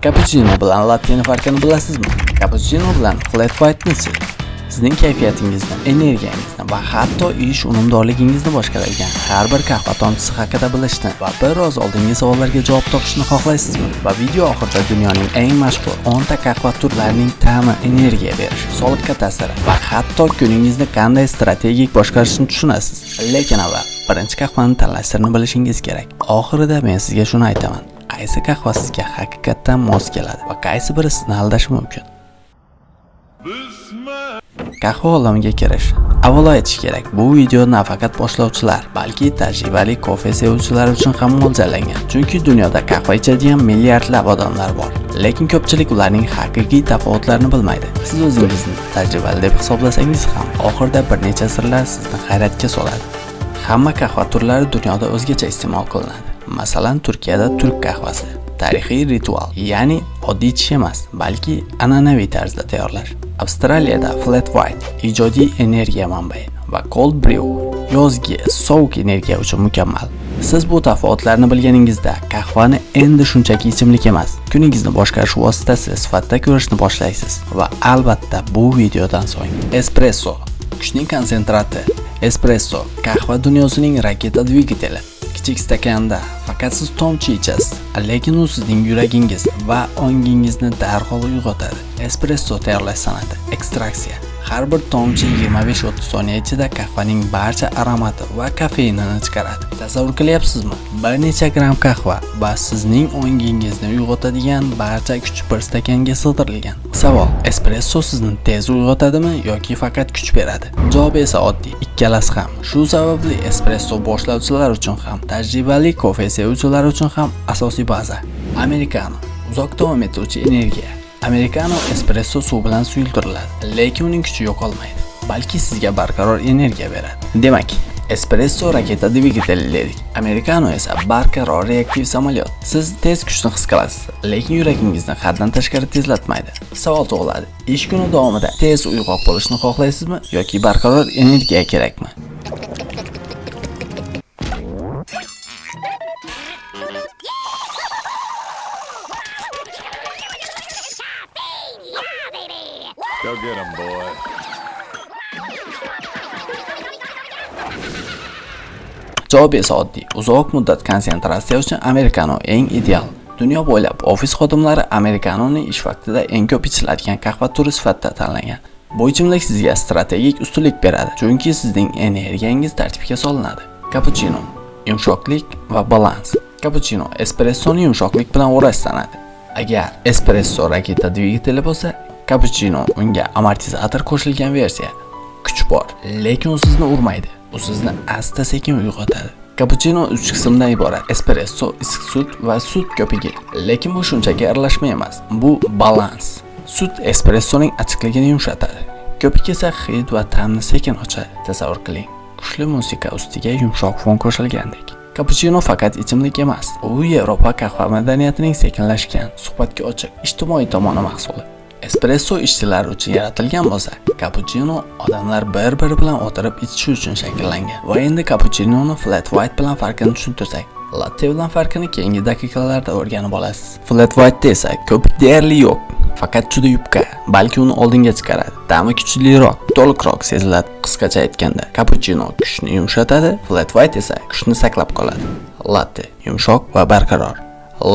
Kapuchino bilan latteni farqini bilasizmi? Kapuchino bilan flat white'ni-chi? Sizning kayfiyatingizni, energiyangizni va hatto ish unumdorligingizni boshqaradigan har bir qahva tomchisi haqida bilishni va biroz oldingi savollarga javob topishni xohlaysizmi? Va video oxirida dunyoning eng mashhur 10 ta qahva turlarining ta'mi, energiya berish, sog'liqqa ta'siri va hatto kuningizni qanday strategik boshqarishni tushunasiz. Lekin avval birinchi qahvani tanlash sirini bilishingiz kerak. Oxirida men sizga shuni aytaman. Qaysi qahva sizga haqiqatdan mos keladi va qaysi biri sizni aldashi mumkin? Qahva olamiga kirish. Avvalo aytish kerak, bu video nafaqat boshlovchilar, balki tajribali kofe sevuvchilar uchun ham mo'ljallangan. Chunki dunyoda qahva ichadigan milliardlab odamlar bor. Lekin ko'pchilik ularning haqiqiy tafovutlarini bilmaydi. Siz o'zingizni tajribali deb hisoblasangiz ham, oxirida bir necha sirlar sizni hayratga soladi. Hamma qahva turlari dunyoda o'zgacha iste'mol qilinadi. Masalan, Turkiyada turk qahvasi tarixiy ritual, ya'ni oddiy ichish emas, balki an'anaviy tarzda tayyorlash. Avstraliyada flat white ijodiy energiya manbai va cold brew yozgi sovuq energiya uchun mukammal. Siz bu tafovutlarni bilganingizda qahvani endi shunchaki ichimlik emas, kuningizni boshqarish vositasi sifatida ko'rishni boshlaysiz. Va albatta bu videodan so'ng espresso kuchning konsentrati. Espresso qahva dunyosining raketa dvigateli. Kichik stakanda faqat siz tomchi ichasiz, lekin u sizning yuragingiz va ongingizni darhol uyg'otadi. Espresso tayyorlash san'ati, ekstraksiya. Har bir tomchi 25-30 soniya ichida qahvaning barcha aromati va kofeinini chiqaradi. Tasavvur qilyapsizmi? Bir necha gramm qahva va sizning ongingizni uyg'otadigan barcha kuch bir stakanga sig'dirilgan. Savol: espresso sizni tez uyg'otadimi yoki faqat kuch beradi? Javob esa oddiy, ikkalasi ham. Shu sababli espresso boshlovchilar uchun ham, tajribali kofe sevuvchilar uchun ham asosiy baza. Amerikano uzoq davom etuvchi energiya. Amerikano espresso suv bilan suyultiriladi, lekin uning kuchi yo'qolmaydi, balki sizga barqaror energiya beradi. Demak, espresso raketa dvigateli dedik. Amerikano esa barqaror reaktiv samolyot. Siz tez kuchni his qilasiz, lekin yuragingizni haddan tashqari tezlatmaydi. Savol tug'iladi. Ish kuni davomida tez uyg'oq bo'lishni xohlaysizmi yoki barqaror energiya kerakmi? Go get 'em, boy. Javob esa oddiy. Uzoq muddat konsentratsiya uchun amerikano eng ideal. Dunyo bo'ylab ofis xodimlari amerikanoni ish vaqtida eng ko'p ichiladigan qahva turi sifatida tanlagan. Bu ichimlik sizga strategik ustunlik beradi, chunki sizning energiyangiz tartibga solinadi. Kapuchino yumshoqlik va balans. Kapuchino espressoni yumshoqlik bilan o'rash san'ati. Agar espresso raketa dvigateli bo'lsa, kapuchino unga amortizator qo'shilgan versiya. Kuch bor, lekin u sizni urmaydi. U sizni asta-sekin uyg'otadi. Kapuchino 3 qismdan iborat: espresso, issiq sut va sut ko'pigi. Lekin bu shunchaki aralashma emas, bu balans. Sut espressoning achchiqligini yumshatadi. Ko'pik esa hid va ta'mni sekin ochadi. Tasavvur qiling, kuchli musiqa ustiga yumshoq fon qo'shilgandek. Kapuchino faqat ichimlik emas, u Yevropa qahva madaniyatining sekinlashgan, suhbatga ochiq, ijtimoiy tomoni mahsuli. Espresso ishchilar uchun yaratilgan bo'lsa, kapuchino odamlar bir-biri bilan o'tirib ichishi uchun shakllangan. Va endi kapuchinoni flat white bilan farqini tushuntirsak, latte bilan farqini keyingi daqiqalarda o'rganib olasiz. Flat white esa ko'pik deyarli yo'q, faqat juda yupqa, balki uni oldinga chiqaradi. Ta'mi kuchliroq, to'liqroq seziladi. Qisqacha aytganda, kapuchino kuchni yumshatadi, flat white esa kuchni saqlab qoladi. Latte yumshoq va barqaror.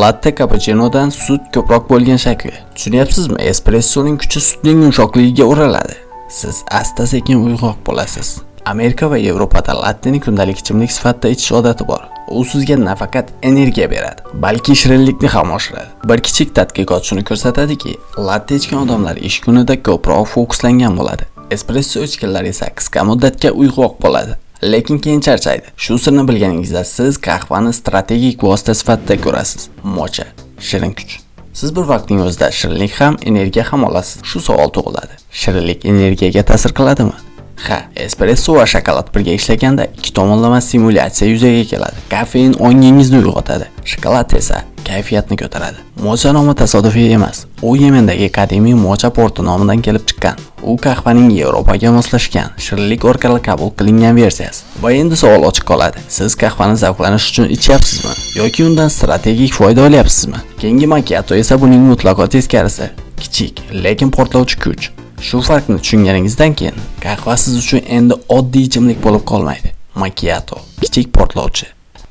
Latte kapuchinodan sut ko'proq bo'lgan shakli. Tushunyapsizmi? Espressoning kuchi sutning yumshoqligiga o'raladi. Siz asta-sekin uyg'oq bo'lasiz. Amerika va Yevropada latteni kundalik ichimlik sifatida ichish odati bor. U sizga nafaqat energiya beradi, balki shirinlikni ham oshiradi. Bir kichik tadqiqot shuni ko'rsatadiki, latte ichgan odamlar ish kunida ko'proq fokuslangan bo'ladi. Espresso ichganlar esa qisqa muddatga uyg'oq bo'ladi, lekin keyin charchaydi. Shu sirni bilganingizda siz qahvani strategik vosita sifatida ko'rasiz. Mocha, shirin kuch. Siz bir vaqtning o'zida shirinlik ham, energiya ham olasiz. Shu savol tug'iladi. Shirinlik energiyaga ta'sir qiladimi? Ha, espresso va shokolad birga ishlaganda ikki tomonlama stimulyatsiya yuzaga keladi. Kofein ongingizni uyg'otadi, shokolad esa kayfiyatni ko'taradi. Mocha nomi tasodifiy emas. U Yemendagi qadimiy Mocha porti nomidan kelib chiqqan. U qahvaning Yevropaga moslashgan, shirinlik orqali qabul qilingan versiyasi. Va endi savol ochiq qoladi. Siz qahvani zavqlanish uchun ichyapsizmi yoki undan strategik foyda olyapsizmi? Keyingi macchiato esa buning mutlaqo teskarisi. Kichik, lekin portlovchi kuch. Shu farqni tushunganingizdan keyin qahva siz uchun endi oddiy ichimlik bo'lib qolmaydi. Macchiato, kichik portlovchi.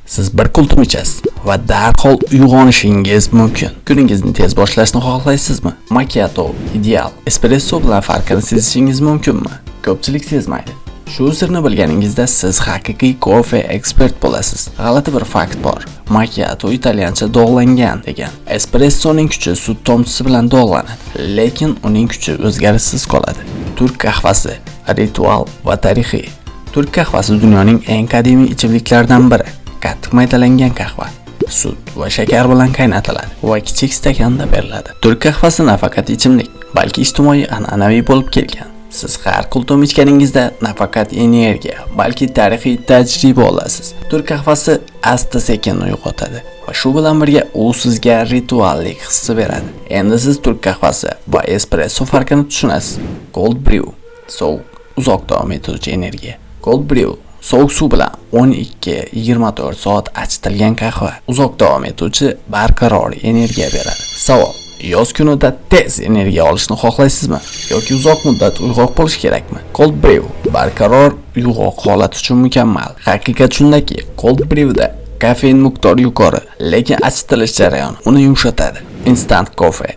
Siz bir qultum ichasiz va darhol uyg'onishingiz mumkin. Kuningizni tez boshlashni xohlaysizmi? Macchiato ideal. Espresso bilan farqini sezishingiz mumkinmi? Ko'pchilik sezmaydi. Shu sirni bilganingizda siz haqiqiy kofe ekspert bo'lasiz. G'alati bir fakt bor. Macchiato italyancha dog'langan degan. Espressoning kuchi sut tomchisi bilan dog'lanadi, lekin uning kuchi o'zgarishsiz qoladi. Turk qahvasi ritual va tarixiy. Turk qahvasi dunyoning eng qadimiy ichimliklaridan biri. Qattiq maydalangan qahva sut va shakar bilan qaynatiladi va kichik stakanda beriladi. Turk qahvasi nafaqat ichimlik, balki ijtimoiy an'anaviy bo'lib kelgan. Siz har qultum ichganingizda nafaqat energiya, balki tarixiy tajriba olasiz. Turk qahvasi asta-sekin uyg'otadi va shu bilan birga u sizga rituallik hissi beradi. Endi siz turk qahvasi va espresso farqini tushunasiz. Cold brew sovuq, uzoq davom etuvchi energiya. Cold brew sovuq suv bilan 12-24 soat achitilgan qahva uzoq davom etuvchi barqaror energiya beradi. Savol: yoz kunida tez energiya olishni xohlaysizmi yoki uzoq muddat uyg'oq bo'lish kerakmi? Cold brew barqaror uyg'oq holat uchun mukammal. Haqiqat shundaki, cold brewda kofein miqdori yuqori, lekin achitilish jarayoni uni yumshatadi. Instant kofe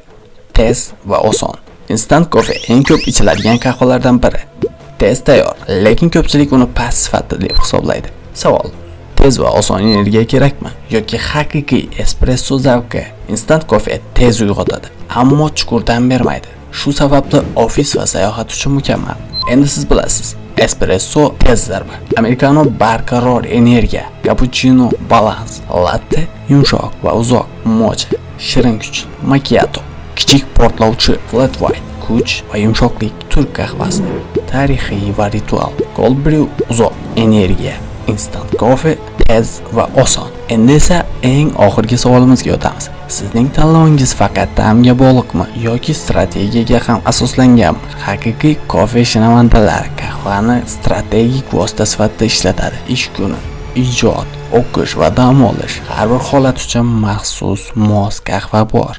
tez va oson. Instant kofe eng ko'p ichiladigan qahvalardan biri. Tez tayyor, lekin ko'pchilik uni past sifatli deb hisoblaydi. Savol: tez va oson energiya kerakmi yoki haqiqiy espresso zavqi? Instant kofe tez uyg'otadi, ammo chuqur dam bermaydi. Shu sababli ofis va sayohat uchun mukammal. Endi siz bilasiz: espresso tez zarba, amerikano barqaror energiya, kapuchino balans, latte yumshoq va uzoq, mocha shirin kuch, macchiato kichik portlovchi, flat white kuch va yumshoqlik, turk qahvasi tarixiy va ritual, cold brew uzoq energiya, instant kofe tez va oson. Endi esa eng oxirgi savolimizga o'tamiz. Sizning tanlovingiz faqat ta'mga bog'liqmi yoki strategiyaga ham asoslanganmi? Haqiqiy kofe shinavandalari qahvani strategik vosita sifatida ishlatadi. Ish kuni, ijod, o'qish va dam olish, har bir holat uchun maxsus mos qahva bor.